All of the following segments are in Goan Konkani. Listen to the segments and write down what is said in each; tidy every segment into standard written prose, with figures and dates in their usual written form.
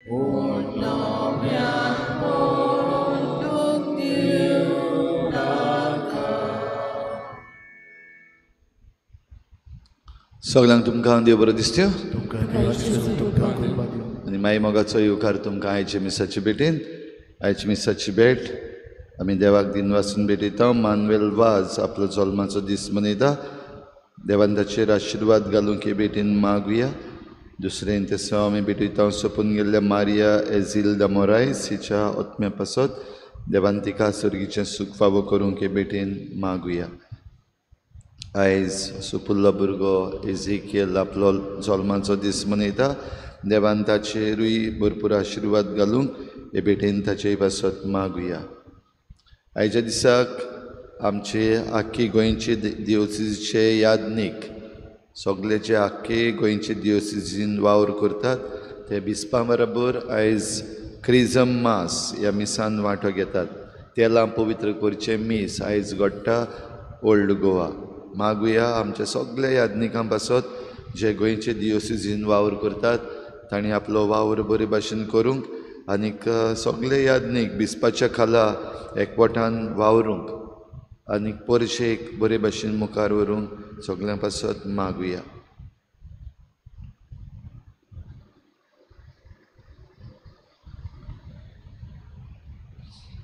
सगळ्यांक तुमकां देव बरो दिसत्यो आनी माई मोगाचो येवकार तुमकां आयचे मिसाचे भेटेन. आयचे मिसाची भेट आमी देवाक दिनवासून भेटयता. मानवेल वाज आपलो जल्माचो दीस मनयता. देवान ताचेर आशिर्वाद घालूंक हे भेटेन मागुया. दुसरें तेसांव आमी भेटयता सोंपून गेल्ल्या मारिया एझिल्दा मोरायस हिच्या आत्म्या पासत देवान तिका सर्गीचें सूख फावो करूंक हे भेटेन मागुया. आयज सुपुल्लो भुरगो एझिकियल आपलो जल्माचो दीस मनयता. देवान ताचेरूय भरपूर आशिर्वाद घालूंक हे भेटेन ताचे पासत मागुया. आयच्या दिसाक आमचे आख्खी गोंयचे दिवसीचे यादनीक सगळे जे आख्खे गोंयचे दिवसीन वावर करतात ते बिस्पा बरोबर आयज क्रिजम मास ह्या मिसान वांटो घेतात. तेलां पवित्र करचें मीस आयज घडटा ओल्ड गोवा. मागुया आमच्या सगल्या यादनिकां पासत जे गोंयचे दियोसिजीन वावर करतात तांणी आपलो वावर बरे भाशेन करूंक आनीक सगळे यादनीक बिस्पाच्या खाला एकवटान वावरूंक आनीक परशेक बरे भाशेन मुखार व्हरूंक सगल्यां पासत मागुया.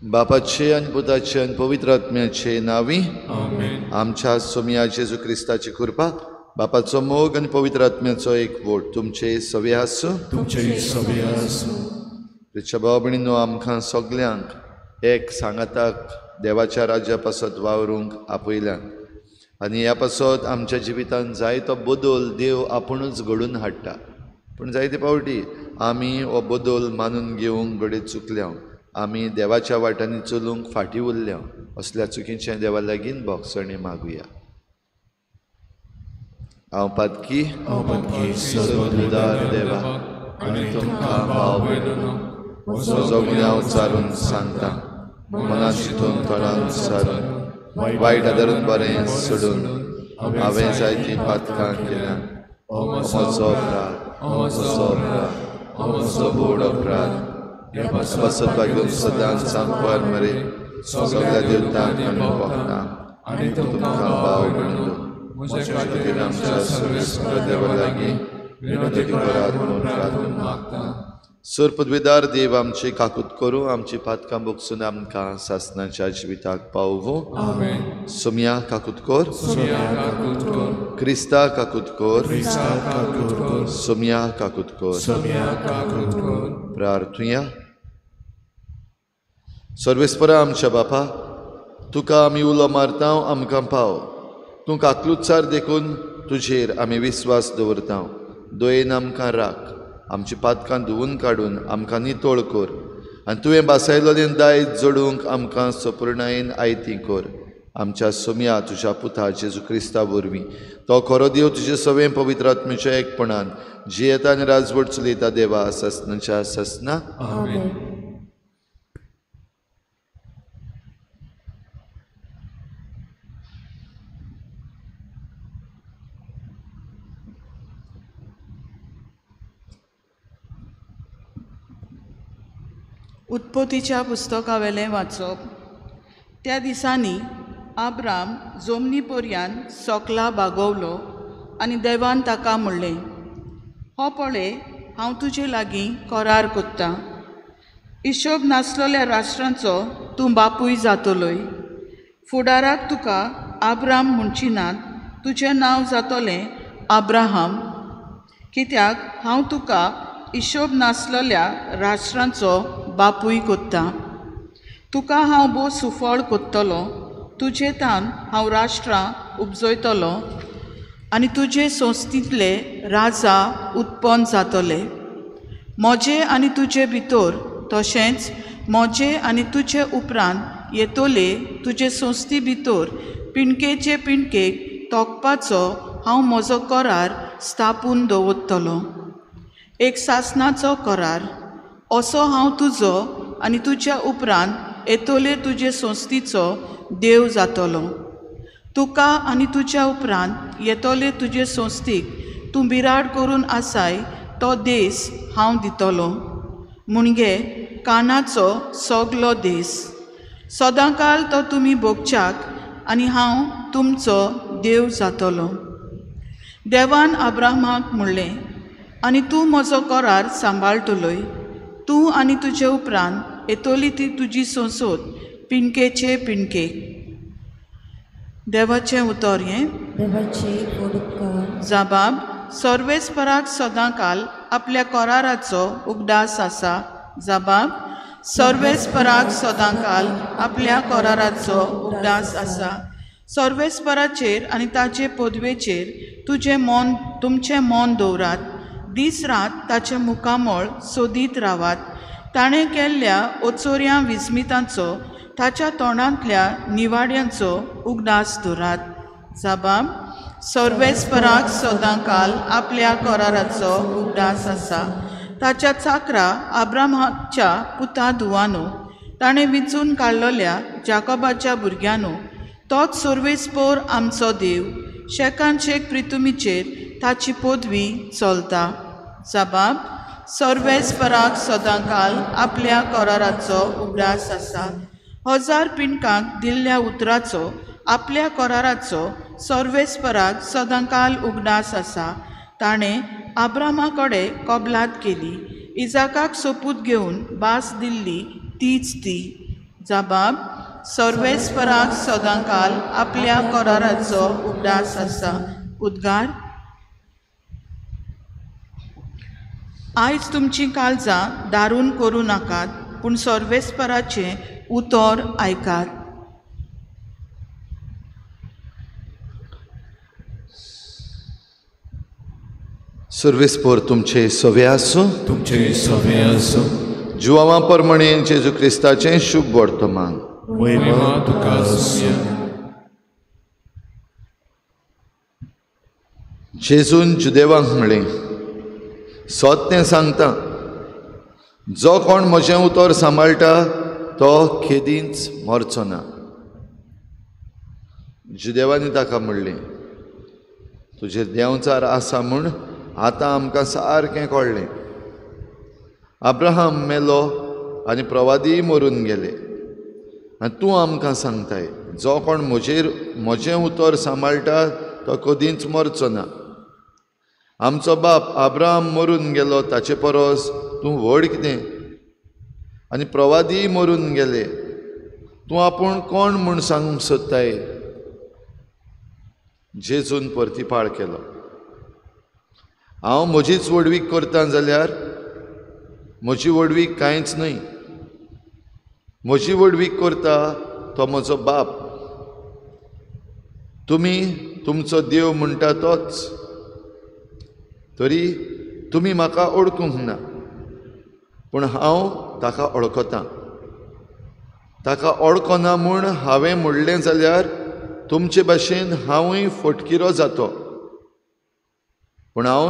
बापाचे आनी पुताचे आनी पवित्र आत्म्याचे नांवी आमच्या सोमया जेजू क्रिस्ताची कृपा, बापाचो मोग आनी पवित्र आत्म्याचो एक वोट तुमचे सवे आसूं. प्रिच्या भाव भयणींनो, आमकां सगल्यांक एक सांगाताक देवाच्या राज्या पासत वावरूंक आपयल्यान आनी ह्या पासत आमच्या जिवितांत जायतो बदल देव आपुणूच घडून हाडटा. पूण जायते फावटी आमी हो बदल मानून घेवंक घडये चुकल्या, आमी देवाच्या वाटांनी चलूंक फाटीं उरल्या. असल्या चुकीचें देवा लागीं भोगसणी मागुया. हांव पातकी सर्वदुदार देवा आनी तुमकां भाव भयणींनो म्हजो गुन्यांव चारून सांगता. मनान चिंतून तोंडान सारून वायट आदारून बरें सोडून हांवें जायतीं पातकां केल्यां. म्हजो अपराध, म्हजो अपराध, म्हजो व्हड अपराध. पासत भाग्यून सदांच सांगपार मरे सगळ्या देवतांक आनी भक्तांक आनी तुमकां भाव भयणींनो म्हज्या खातीर आमच्या सर्वेस्पर देवा लागीं विनंती करात म्हणून प्रार्थना मागता. सर पदवेदार देव आमची काकूत करूं, आमची पातकां भोगसून आमकां सासणाच्या जिविताक पावोवं. सोमया काकूत कर, क्रिस्ता काकूत कर, सोमया काकूत कर. प्रार्थुया. सर्वेस्परा आमच्या बापा, तुका आमी उलो मारता, आमकां पाव. तूं काकलुतसार देखून तुजेर आमी विस्वास दवरता. दयेन आमकां राख, आमची पातकां धुवून काडून आमकां नितळ कर आनी तुवें बासायलोलें दायज जोडूंक आमकां सपुर्णायेन आयती कर. आमच्या सोमया तुज्या पुता जेजू क्रिस्ता वरवीं, तो खरो देव तुजे सवें पवित्र आत्म्याच्या एकपणान जियेता आनी राजवट चलयता देवा ससनाच्या ससना. उत्पत्तीच्या पुस्तकावेलें वाचप. त्या दिसांनी आब्राम जोमनी पर्यान सोकला बागवलो आनी देवान ताका म्हणलें, हो पळय हांव तुजे लागीं करार कोत्तां. हिशोब नासलेल्या राष्ट्रांचो तूं बापूय जातलोय. फुडाराक तुका आब्राम म्हणची नात, तुजें नांव जातलें आब्राहाम, कित्याक हांव तुका हिशोब नासलेल्या राष्ट्रांचो बापूय कोत्तां. तुका हांव भोव सुफळ कोत्तलो, तुजे तान हांव राष्ट्रां उपजयतलो आनी तुजे संस्थेंतले राजा उत्पन्न जातले. म्हजे आनी तुजे भितर तशेंच म्हजे आनी तुजे उपरांत येतले तुजे संस्थे भितर पिणकेचे पिणकेक तोखपाचो हांव म्हजो करार स्थापून दवरतलो. एक सासणाचो करार असो हांव तुजो आनी तुज्या उपरांत येतले तुजे संस्थेचो देव जातलो. तुका आनी तुज्या उपरांत येतले तुजे संस्थेक तूं बिराड करून आसाय तो देस हांव दितलो. मुणगे कानाचो सगलो देस. सदांकाल तो तुमी भोगच्याक आनी हांव तुमचो देव जातलो. देवान अब्राहमाक म्हणलें, आनी तूं म्हजो करार सांबाळटलोय, तूं आनी तुजे उपरांत येतली ती तुजी संसद पिणकेचे पिणके. देवाचें उतर हें. जबाब सर्वेस्पराक सदांकाल आपल्या कराराचो उगडास आसा. जबाब सर्वेस्पराक सदांकाल आपल्या कराराचो उगडास आसा. सर्वेस्पराचेर आनी ताचे पदवेचेर तुजें मन तुमचें मन दवरात. दीस रात ताचें मुखामळ सोदीत रावात. ताणें केल्ल्या ओचोऱ्या विस्मितांचो ताच्या तोंडांतल्या निवाड्यांचो उगडास दवरात. जबाब सर्वेस्पराक सदांकाल आपल्या कराराचो उगडास आसा. ताच्या चाकरा अब्राहमाच्या पुता धुवानो, ताणें विंचून काडलेल्या जाकोबाच्या भुरग्यांनो, तोच सर्वेस्पोर आमचो देव. शेकान शेक प्रितुमीचेर ताची पदवी चलता. जबाब सर्वेस्पराक सदांकाल आपल्या कराराचो उगडास आसा. 1000 पिंडकांक दिल्ल्या उतराचो आपल्या कराराचो सर्वेस्पराक सदांकाल उगडास आसा. ताणें अब्राहमा कडेन कबलात केली, इजाकाक सोपूत घेवन भास दिल्ली तीच ती. जबाब सर्वेस्पराक सदांकाल आपल्या कराराचो उगडास आसा. उद्गार. आयज तुमचीं काळजां दारून करूं नाकात, पूण सर्वेस्पराचें उतर आयकात. सर्वेस्पर तुमचे सवे आसूं. तुमचे सवे आसूं. जुवांवा परमणे जेजू क्रिस्ताचें शुभ वर्तमान. महिमा तुका आसूं. जेजून जुदेवांक म्हणलें, सत तें सांगता, जो कोण म्हजें उतर सांबाळटा तो केदींच मरचो ना. जुदेवांनी ताका म्हणलें, तुजेर देंवचार आसा म्हूण आतां आमकां सारकें कळ्ळें. अब्राहम मेलो आनी प्रवादीय मरून गेले, आनी तूं आमकां सांगताय जो कोण म्हजेर म्हजें उतर सांबाळटा तो कदींच मरचो ना. आमचो बाप अब्राहम मरून गेलो, ताचे परस तूं व्हड कितें? आनी प्रवादीय मरून गेले, तूं आपूण कोण म्हूण सांगूंक सोदताय? जेजून परतिपाळ केलो, हांव म्हजीच व्हडवीक करता जाल्यार म्हजी व्हडवीक कांयच न्हय. म्हजी व्हडवीक करता तो म्हजो बाप, तुमी तुमचो देव म्हणटा तोच. तरी तुमी म्हाका ओळखूंक ना, पूण हांव ताका ओळखतां. ताका ओळखना म्हूण हांवें म्हणलें जाल्यार तुमचे भाशेन हांवूय फटकिरो जातो, पूण हांव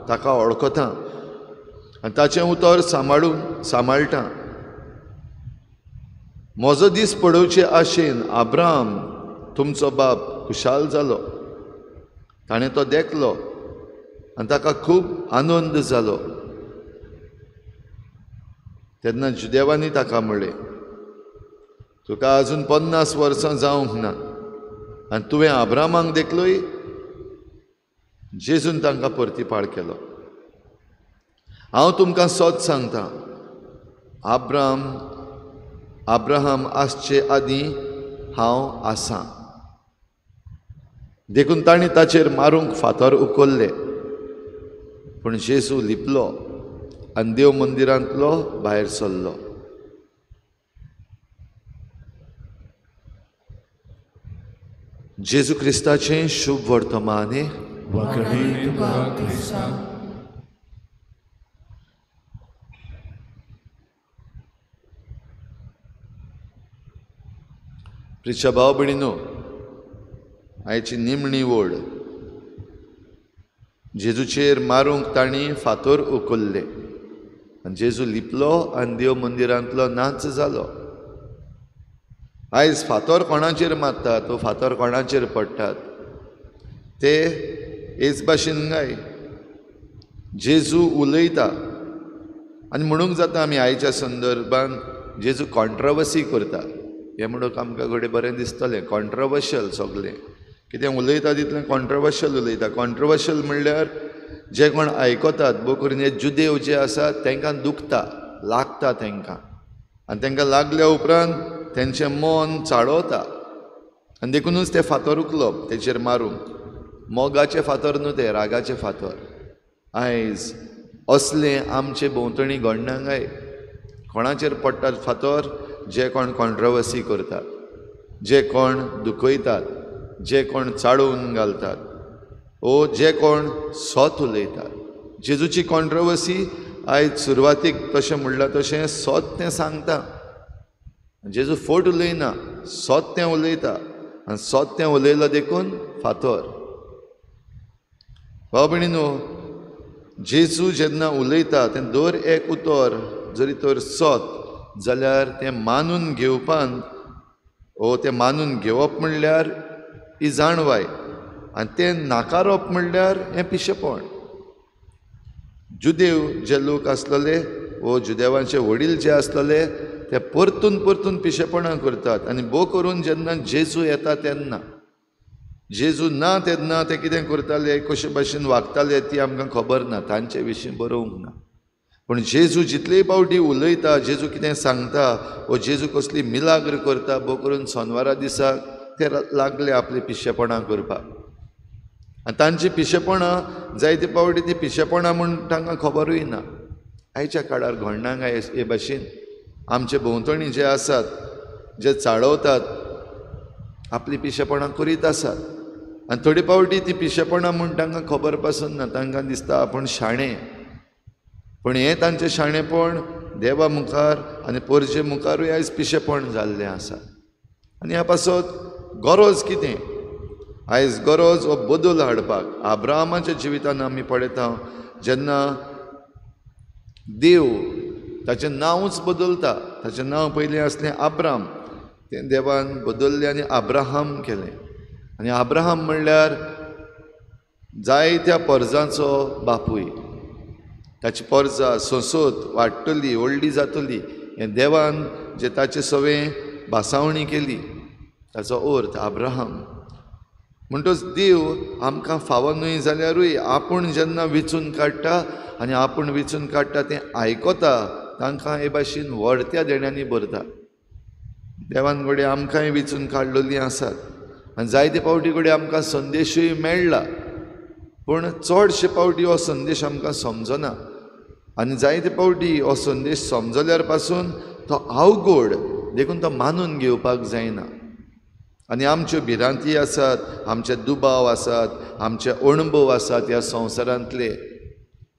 ताका ओळखतां आनी ताचें उतर सांबाळून सांबाळटां. म्हजो दीस पडोवचे आशेन अब्राहम तुमचो बाप खुशाल जालो. ताणें तो देखलो आनी ताका खूब आनंद जालो. तेन्ना जुदेवांनी ताका म्हणलें, तुका आजून 50 वर्सां जावंक ना आनी तुवें अब्राहमाक देखलोय? जेजून तांकां परतिपाळ केलो, हांव तुमकां सत सांगता, अब्राहम आसचे आदीं हांव आसां. देखून तांणी ताचेर मारूंक फातर उखल्ले, पूण जेजू लिपलो आनी देव मंदिरांतलो भायर सरलो. जेजू क्रिस्ताचें शुभ वर्तमान. प्रिच्या भाव भयणीनो, आयची निमणी ओड. जेजूचेर मारूंक तांणी फातर उखल्ले आनी जेजू लिपलो आनी देव मंदिरांतलो नाच जालो. आयज फातर कोणाचेर मारतात, तो फातर कोणाचेर पडटात ते हेच भाशेन गाय. जेजू उलयता, आनी म्हणूंक जाता आमी आयच्या संदर्भान जेजू कॉन्ट्रवर्सी करता हें म्हणूंक आमकां घडये बरें दिसतलें. कॉन्ट्रवर्शियल सगलें कितें उलयता तितलें कॉन्ट्रवर्शियल उलयता. कॉन्ट्रवर्शियल म्हणल्यार जे कोण आयकतात भोव करून हे जुदेव जे आसात तांकां दुखता, लागता तांकां, आनी तांकां लागल्या उपरांत तेंचें मन चाळवता आनी देखुनूच ते फातर उखलप तेचेर मारूंक. मोगाचे फातर न्हू ते, रागाचे फातर. आयज असलें आमचे भोंवतणी घडना काय? कोणाचेर पडटात फातर? जे कोण कॉन्ट्रवर्सी करतात, जे कोण दुखयतात, जे कोण चाळोवन घालतात ओ जे कोण सत उलयतात. जेजूची कॉन्ट्रवर्सी आयज सुरवातीक तशें म्हणलां तशें सत तें सांगता. जेजू फट उलयना, सत तें उलयता आनी सत तें उलयलां देखून फातर. भाव भयणीनो, जेजू जेन्ना उलयता तें दर एक उतर जरी तर सत जाल्यार तें मानून घेवपान ओ तें मानून घेवप म्हणल्यार ही जाणवाय आनी तें नाकारप म्हणल्यार हें पिशेपण. जुदेव जे लोक आसलेले वो जुदेवांचे वडील जे आसलेले ते परतून परतून पिशेपणां करतात आनी भोव करून जेन्ना जेजू येता तेन्ना, जेजू ना तेन्ना ते कितें करताले, कशे भाशेन वागताले ती आमकां खबर ना, तांचे विशीं बरोवंक ना. पूण जेजू जितलेय पावटी उलयता, जेजू कितें सांगता वो जेजू कसली मिलाग्र करता, भोव करून सोनवारा दिसाक ते लागले आपली पिशेपणां करपाक. आनी तांची पिशेपणां जायते पावटी ती पिशेपणां म्हूण तांकां खबरूय ना. आयच्या काळार घडना काय हे भाशेन? आमचे भोंवतणी जे आसात, जे चाळवतात, आपली पिशेपणां करीत आसात आनी थोडे पावटी ती पिशेपणां म्हूण तांकां खबर पासून ना. तांकां दिसता आपूण शाणें, पूण हें तांचें शाणेपण देवा मुखार आनी पोरजे मुखारूय आयज पिशेपण जाल्लें आसा. आनी ह्या पासत गरज कितें? आयज गरज हो बदल हाडपाक. आब्राहामाच्या जिवितान आमी पळयता जेन्ना देव ताचें नांवूच बदलता. ताचें नांव पयलीं आसलें आब्राम, तें देवान बदल्लें आनी आब्राहाम केलें. आनी आब्राहाम म्हणल्यार जायत्या परजांचो बापूय. ताची परजा सोंसत वाडटली, व्हडली जातली हें देवान जे ताचे सवें भासावणी केली ताचो अर्थ आब्राहाम. म्हणटच देव आमकां फावो न्हय जाल्यारूय आपूण जेन्ना विचून काडटा आनी आपूण विचून काडटा तें आयकता, तांकां हे भाशेन व्हडत्या देण्यांनी भरता. देवान घडये आमकांय विचून काडलेलीं आसात आनी जायते पावटी घडये आमकां संदेशूय मेळ्ळा, पूण चडशे पावटी हो संदेश आमकां समजना आनी जायते पावटी हो संदेश समजल्यार पासून तो अवघड, देखून तो मानून घेवपाक जायना. आनी आमच्यो भिरांती आसात, आमचे दुबाव आसात, आमचे अणभव आसात ह्या संवसारांतले,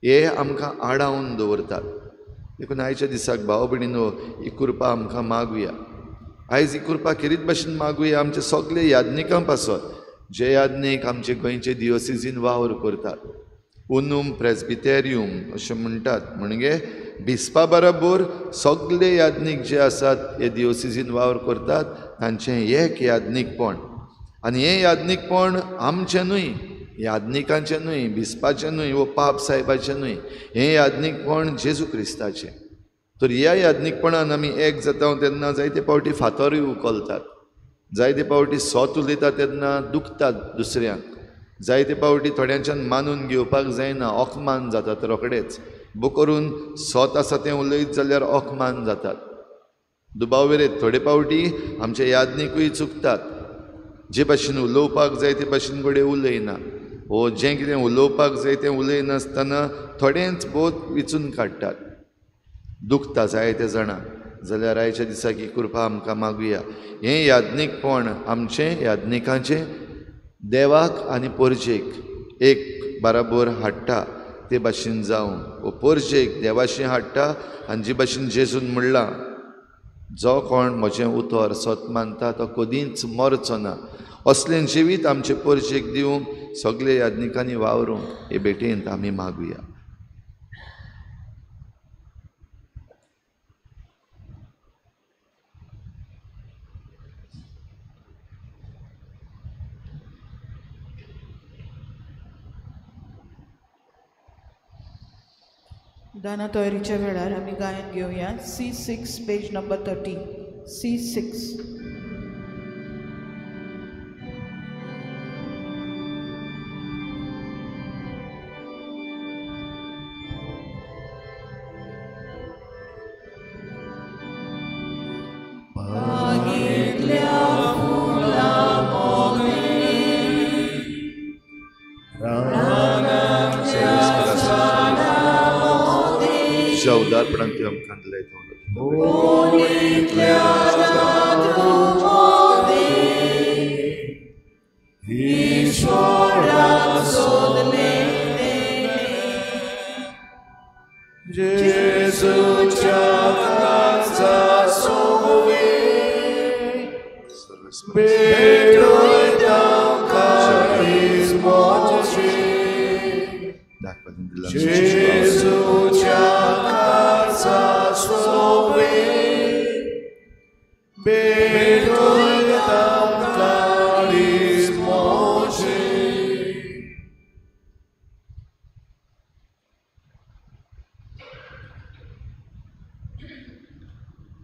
हे आमकां आडावन दवरतात. देखून आयच्या दिसाक भाव भयणीनो ही कृपा आमकां मागुया. आयज ही कृपा खेरीत भाशेन मागुया आमचे सगळे याज्ञिकां पासत, जे याज्ञीक आमचे गोंयचे दियोसिजीन वावर करतात, उनूम प्रेस्बिटेरियम अशें म्हणटात, म्हणजे बिस्पा बरोबर सगळे याज्ञीक जे आसात हे दियोसिजीन वावर करतात तांचें एक याज्ञीकपण. आनी हें याज्ञीकपण आमचें न्हय, याज्ञिकांचें न्हय, बिस्पाचें न्हय वो पाप साहेबाचें न्हय, हें याज्ञीकपण जेजू क्रिस्ताचें. तर ह्या याज्ञीकपणान आमी एक जाता तेन्ना जायते पावटी फातरूय उखलतात, जायते पावटी सत उलयता तेन्ना दुखतात दुसऱ्यांक, जायते पावटी थोड्यांच्यान मानून घेवपाक जायना, अकमान जातात रोखडेच. भोव करून सत आसा तें उलयत जाल्यार अकमान जातात. दुबाव वेरेत थोडे पावटी आमचे याज्ञिकूय चुकतात, जे भाशेन उलोवपाक जाय ते भाशेन घडये उलयना वो जें कितें उलोवपाक जाय तें उलयनासतना थोडेंच बोध विचून काडटात, दुखता जायते जाणां. जाल्यार आयच्या दिसाक ही कृपा आमकां मागुया. हें याज्ञीकपण आमचें याज्ञिकांचें देवाक आनी पोरजेक एक बराबर हाडटा ते भाशेन जावन वो पोरजेक देवाशी हाडटा. आनी जे भाशेन जेजून म्हणलां, जो कोण म्हजें उतर सत मानता तो कदींच मरचो ना, असलें जिवीत आमचे पोरजेक दिवंक सगळे याज्ञिकांनी वावरूंक हे भेटेंत आमी मागुया. दाना तयारीच्या वेळार आमी गायन घेवया. C6 page number 30. C6.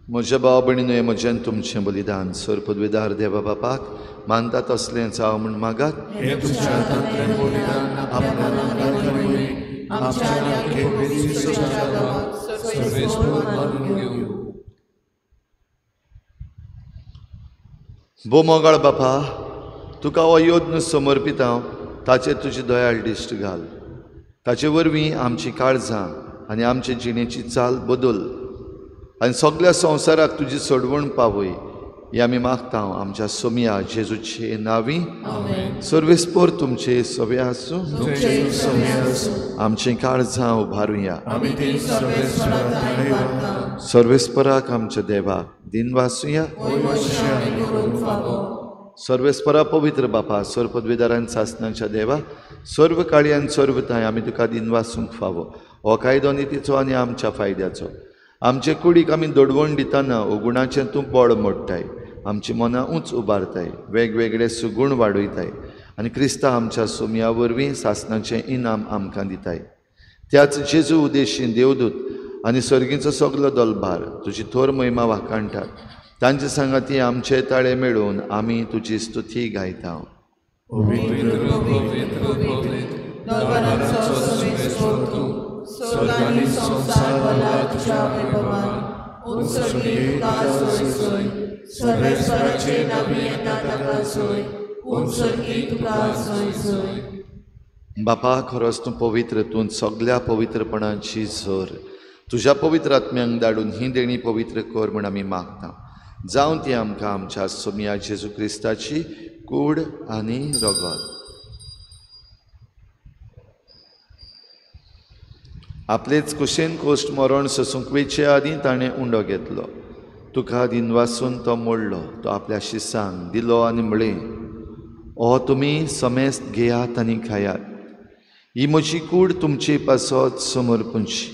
म्हज्या भाव भयणीनो, म्हजें तुमचें बलिदान सर पदवेदार देवा बापाक मानता तसलें जावं म्हूण मागात. भो मोगाळ बापा, तुका हो यत्न समर्पिता, ताचेर तुजी दयाळ दिश्ट घाल. ताचे वरवीं आमची काळजां आनी आमचे जिणेची चाल बदल आनी सगळ्या संवसाराक तुजी सोडवण पावय ही आमी मागता आमच्या सोमया जेजूचे नांवी. सर्वेस्पोर तुमचे सवे आसूं. आमचीं काळजां उबारुया. सर्वेस्पराक आमच्या देवाक दिनवासुया. सर्वेस्परा पवित्र बापा, सर्व पदवीदारान सासनाच्या देवा, सर्व काळयान सर्व थांय आमी तुका दिनवासूंक फावो. हो कायदो नितीचो आनी आमच्या फायद्याचो. आमचे कुडीक आमी दडवण दितना उगुणाचें तूं बळ मोडटाय, आमची मनां उंच उबारताय, वेगवेगळे सुगूण वाडयताय आनी क्रिस्ता आमच्या सोमया वरवीं सासनाचें इनाम आमकां दिताय. त्याच जेजू उदेशी देवदूत आनी सर्गीचो सगलो दलभार तुजी थोर महिमा वाखाणटात. तांचे सांगाती आमचे ताळे मेळून आमी तुजी स्तुती गायता. बापा, खरोच तूं पवित्र, तूं सगल्या पवित्रपणाची झर. तुज्या पवित्र आत्म्यांक धाडून ही देणी पवित्र कर म्हूण आमी मागता. जावं ती आमकां आमच्या सोमया जेजू क्रिस्ताची कूड आनी रगत. आपलेच कुशेन कोश्ट मरण सोसूंक वेचे आदीं ताणें उंडो घेतलो. तुका दिनवासून तो मोडलो, तो आपल्या शिसांक दिलो आनी म्हळें, हो तुमी समेस्त घेयात आनी खायात, ही म्हजी कूड तुमचे पासत समर्पूंची.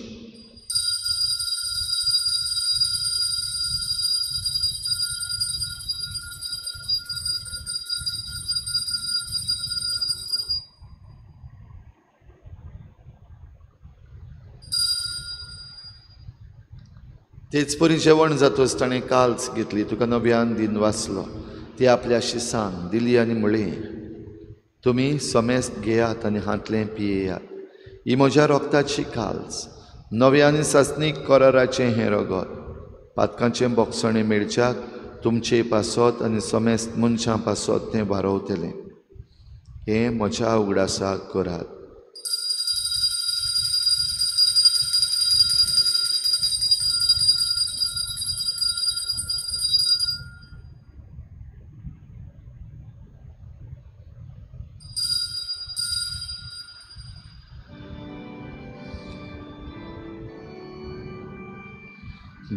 तेच परी जेवण जातच ताणें काल्स घेतली, तुका नव्यान दिन वाचलो, ती आपल्या शिसांक दिली आनी म्हळें, तुमी समेस्त घेयात आनी हांतलें पियेयात, ही म्हज्या रोगताची काल्स, नव्या आनी सासणीक कराराचें हें रगत, पातकांचें बोगसणें मेळच्याक तुमचे पासत आनी समेस्त मनशां पासत तें वारोवतलें. हें म्हज्या उगडासाक करात.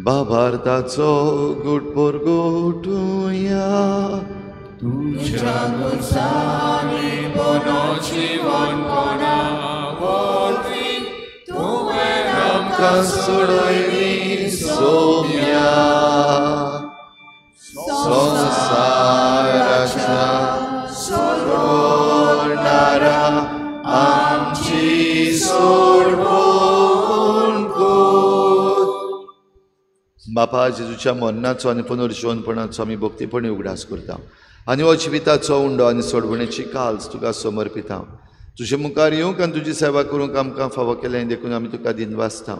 बाबार्थाचो गुटपोर गोटुया तुझ्या गुरसांनी बोनोची वनपणा वरवीं तुवें आमकां सोडयली सोम्या संवसाराच्या सोडणारा आमची सोडवण कर. बापा, जेजूच्या मरणाचो आनी पुनर्जिवनपणाचो आमी भक्तीपणी उगडास करता आनी हो जिविताचो उंडो आनी सोडवणेची काल्स तुका समर्पिता. तुजे मुखार येवंक आनी तुजी सेवा करूंक आमकां फावो केलें देखून आमी तुका दिनवासता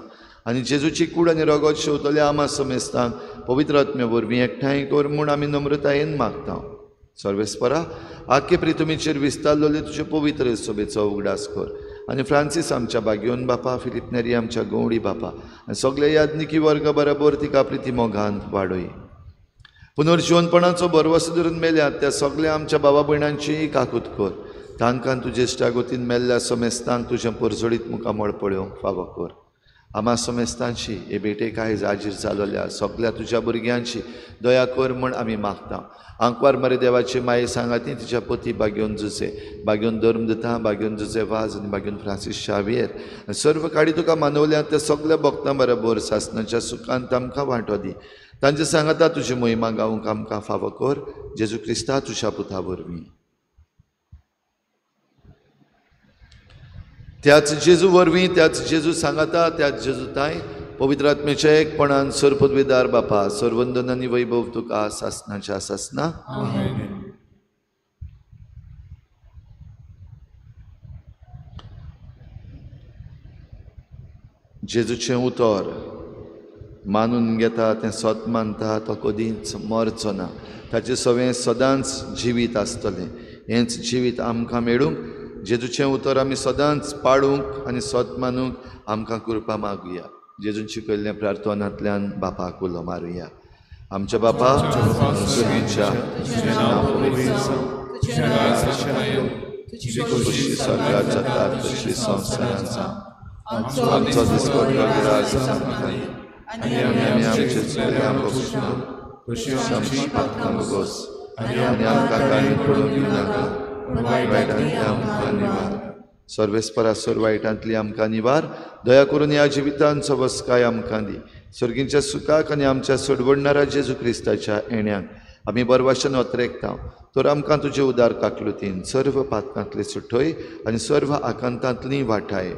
आनी जेजूची कूड आनी रगत शेवतल्या आमा समेस्तांक पवित्र आत्म्या वरवीं एकठांय कर म्हूण आमी नम्रतायेन मागता. सर्वेस्परा, आख्खे प्रितुमीचेर विस्तारलेले तुजे पवित्र सभेचो उगडास कर आनी फ्रांसीस आमच्या बागयोन बापा, फिलीप नेरी आमच्या गवडी बापा आनी सगळे याज्ञिकी वर्ग बरोबर तिका प्रिती मोगान वाडय. पुनर्जिवनपणाचो भरवसो धरून मेल्यात त्या सगळ्या आमच्या बाबा भयणांची काकूत कर. तांकां तुजे इश्टागतीन मेल्ल्या समेस्तांक तुजें परजळीत मुखामळ पळोवंक फावो कर. आमा समेस्तांची हे भेटेक आयज हाजीर जालोल्या सगळ्या तुज्या भुरग्यांची दया कर म्हूण आमी मागता. आंकवार मरे देवाची माये सांगाती तिच्या पती बागयोन जुजे, बागयोन धर्म दिता, बागयोन जुजे वाज आनी बागयोन फ्रांसीस शावियर आनी सर्व काडी तुका मानवल्या त्या सगळ्या भक्तां बरोबर सासनाच्या सुखांत आमकां वांटो दी. तांचे सांगाता तुजी मोहिमा गावंक आमकां फावो कर. जेजू क्रिस्ता तुज्या पुता वरवीं. त्याच जेजू वरवीं, त्याच जेजू सांगाता, त्याच जेजू ताय पवित्र आत्म्याच्या एकपणान सर्वपदवीदार बापा, सर्वंदन आनी वैभव तुका सासनाच्या सासना. जेजूचें उतर मानून घेता तें सत मानता तो कदींच मरचो ना, ताचें सवें सदांच जिवीत आसतलें. हेंच जिवीत आमकां मेळूंक जेजूचें उतर आमी सदांच पाळूंक आनी सत मानूंक आमकां कृपा मागुया. जेजून शिकयल्ल्या प्रार्थनांतल्यान बापाक उलो मारुया. आमच्या बापा स्वर्गीच्या, तुजें नांव पवित्र जावं, तुजें राज्य येवं, तुजी खोशी स्वर्गात जाता तशी संवसारांत जावं. आमचो दिसपट्टो राज आमकां दी आनी आमी आमचे चुकल्यांक बक्षिता तशी आमची पातकां भोगोस आनी आमकां काणी पडूंक दिवं नाका, वायटांतली आमकां निवार. सर्वेस्परा, सर्व वायटांतली आमकां निवार. दया करून ह्या जिवितान सवस्काय आमकां दी. सर्गींच्या सुखाक आनी आमच्या सोडवणणारा जेजू क्रिस्ताच्या येण्याक आमी बरवाशन अत्रेकता. तर आमकां तुजे उदार काकलुतीन सर्व पातकांतली सुटय आनी सर्व आकांतांतली वाटाय.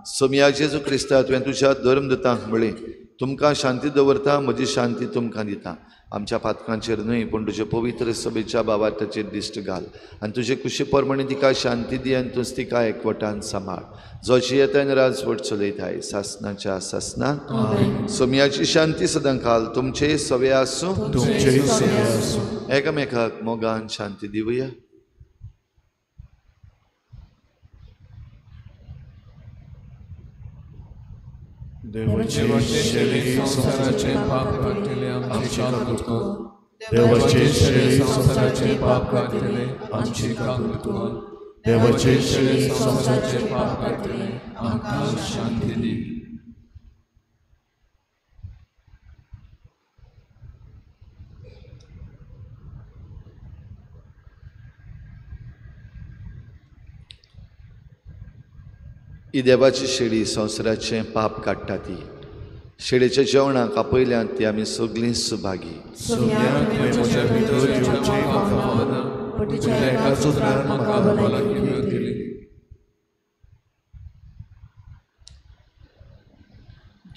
सोमया जेजू क्रिस्ता, तुवें तुज्या धर्मदूतांक म्हळें, तुमकां शांती दवरता, म्हजी शांती तुमकां दिता. आमच्या पातकांचेर न्हय पूण तुजे पवित्र सभेच्या बाबार्थाचेर दिश्ट घाल आनी तुजे कुशी प्रमाणे तिका शांती दी आनी तूंच तिका एकवटान सांबाळ, जो जियेता आनी राजवट चलयताय सासनाच्या सासना. सोमयाची शांती सदां काल तुमचे सवे आसूं. एकामेकाक मोगान शांती दिवया. देवाचे शेळी संवसाराचे पाप काडटले आमची काकूत कर. देवाचे शेळी संवसाराचे पाप काडटले आमची काकूत कर. देवाचे शेळी संवसाराचे पाप काडटले आमकां शांती दी. ही देवाची शेळी संवसाराचें पाप काडटा. ती शेळीच्या जेवणाक आपयल्यान ती आमी सगळीं सुभागी.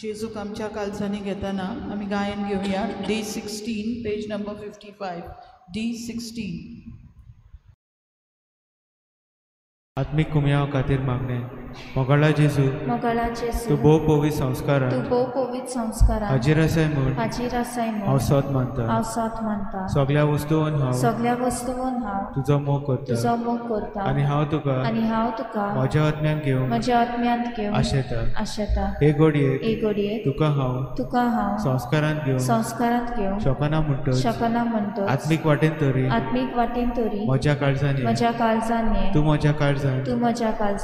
जेजूक आमच्या कालसांनी घेतना आमी गायन घेवया. D16 page number 55. D16. आत्मीक कुमयाव खातीर मागणें. मोगाळा जेजू, तूं भोव पवित्र संस्कारान हाजीर आसाय म्हूण हांव सत मानता. सगळ्या वस्तून हांव तुजो मोग करता आनी हांव तुका म्हज्या आत्म्यान घेवंक आशेता. हे घडयेक तुका हांव संस्कारांत घेवंक शकना म्हणटच आत्मीक वाटेन तरी म्हज्या काळजान ये, तूं म्हज्या काळजान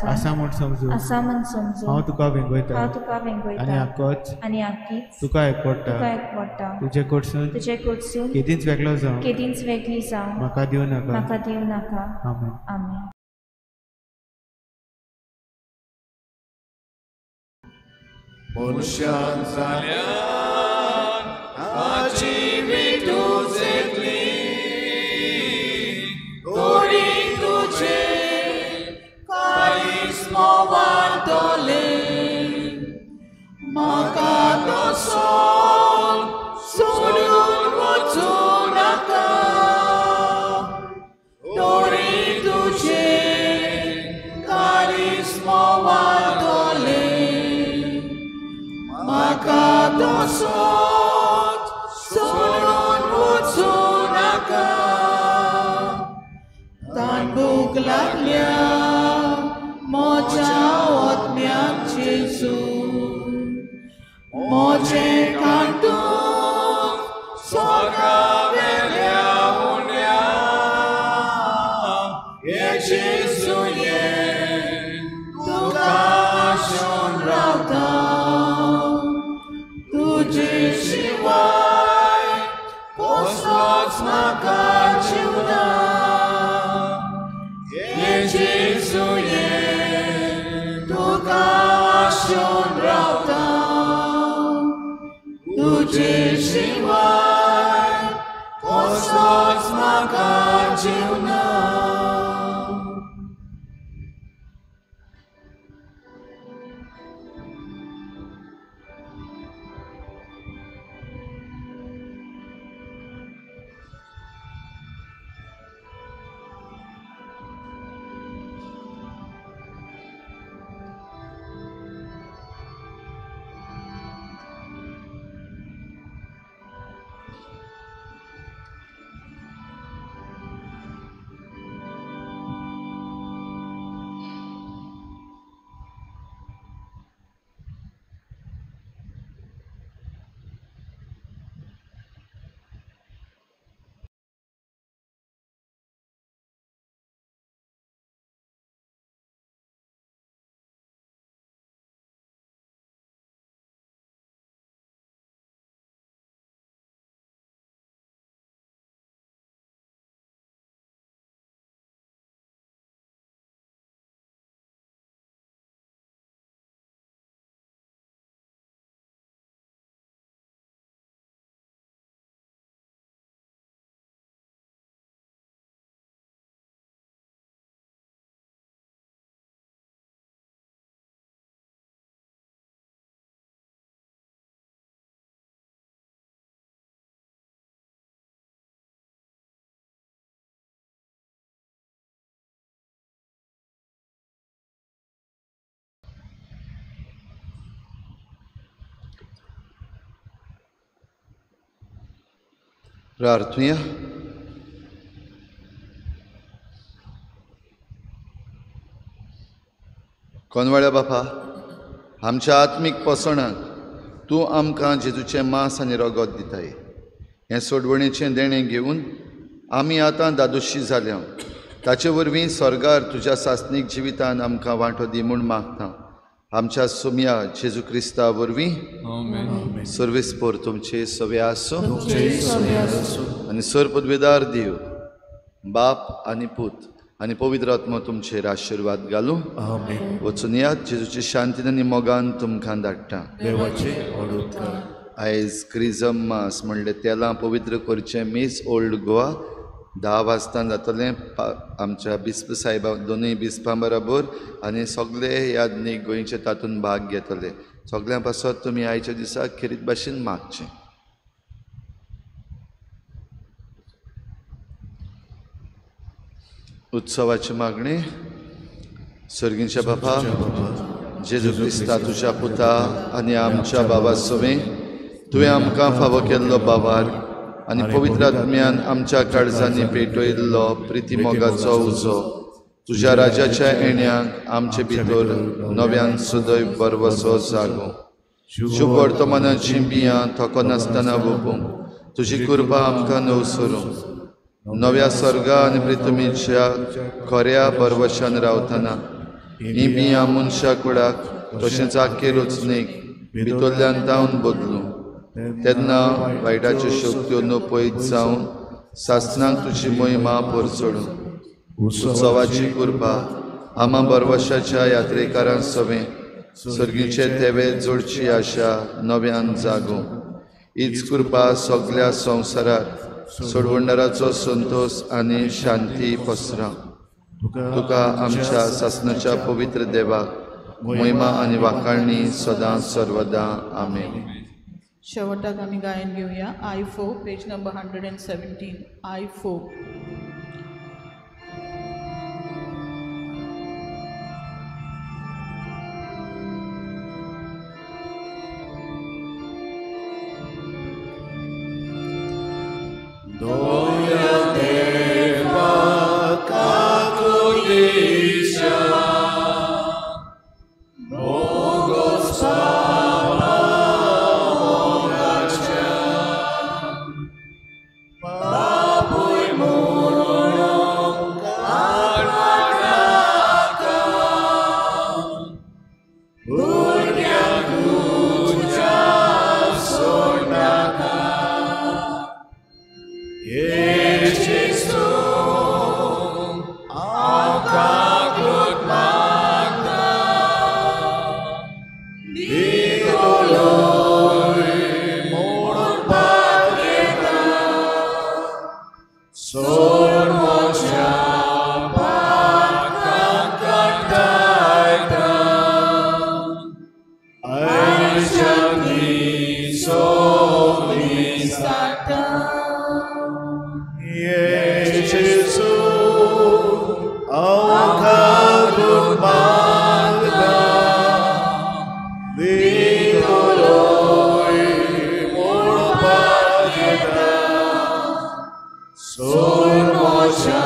आसा म्हूण समजू हांव तुका वेंगयता आनी आक्कीच तुका एकवटा. तुजे कडसून केदींच वेगळो जावं म्हाका दिवं नाका. आमेन. मनशान जाल्यार ताची विटूच येतली, तरी तुजे काळीज मोवाळटलें. म्हाका तसोच सोडून वचूं नाका, तरी तुजें कारिस्मो वाडटलें. म्हाका तसोच सोडून वचूं नाका. तान भूक लागल्या म्हज्या आत्म्याक जेजू, म्हजें कांतूक स्वर्गावेल्या उण्या. ये जेजू ये तुका आशून रावता, तुजे शिवाय कसलोच म्हाका जीव ना. ये जेजू ये तुका आशून रावता, तुजे शिवाय कसलोच म्हाका जीव ना. प्रार्थुया. कोनवाळ्या बापा, आमच्या आत्मीक पोसणाक तूं आमकां जेजूचें मांस आनी रगत दिताय. हें सोडवणेचें देणें घेवन आमी आतां दादोशी जाल्या. ताचे वरवीं स्वर्गार तुज्या सासणीक जिवितान आमकां वांटो दी म्हूण मागता. आमच्या सुमया जेजू क्रिस्ता वरवीं. सर्वीस पोर तुमचे सवे आसूं आनी सर पदवेदार देव बाप आनी पूत आनी पवित्र आत्मो तुमचेर आशिर्वाद घालूं. वचून यात, जेजूची शांतीन आनी मोगान तुमकां धाडटा. आयज क्रिजम मास म्हणलें तेलां पवित्र करचें मीस ओल्ड गोवा 10 वाजता जातलें. आमच्या बिस्प साहेबा दोनूय बिस्पां बरोबर आनी सगळे यादनीक गोंयचे तातूंत भाग घेतले. सगळ्यां पासत तुमी आयच्या दिसा खेरीत भाशेन मागचें. उत्सवाची मागणी. सर्गींच्या बापा जेजू क्रिस्ता तुज्या पुता आनी आमच्या बाबा सवें तुवें आमकां फावो केल्लो बाबार आनी पवित्र आत्म्यान आमच्या काळजांनी पेटयल्लो प्रिती मोगाचो उजो तुज्या राजाच्या येण्याक आमचे भितर नव्यान सदैव बरवसो जागो. शुभ वर्तमानाची बियां थको नासतना वोपूंक तुजी कृपा आमकां नवसरूं. नव्या स्वर्गा आनी पृथ्वीच्या खऱ्या बरवशान रावतना ही बियां मनशा कुडाक तशेंच आख्खे रचणेक भितरल्यान तावन बदलूं. तेन्ना वायटाच्यो शक्त्यो नपयत जावन सासणाक तुजी महिमा परचडूं. उत्सवाची कृपा आमा बरवशाच्या यात्रेकारां सवें सर्गीचे तेवे जोडची आशा नव्यान जागूं. हीच कृपा सगल्या संवसारार सोडवणदाराचो संतोष आनी शांती पसरा. तुका आमच्या सासणाच्या पवित्र देवाक मोहिमा आनी वाखाणणी सदां सर्वदा. आमेन. शेवटाक आमी गायन घेवया I 4 page number 117 I 4. Sormosa.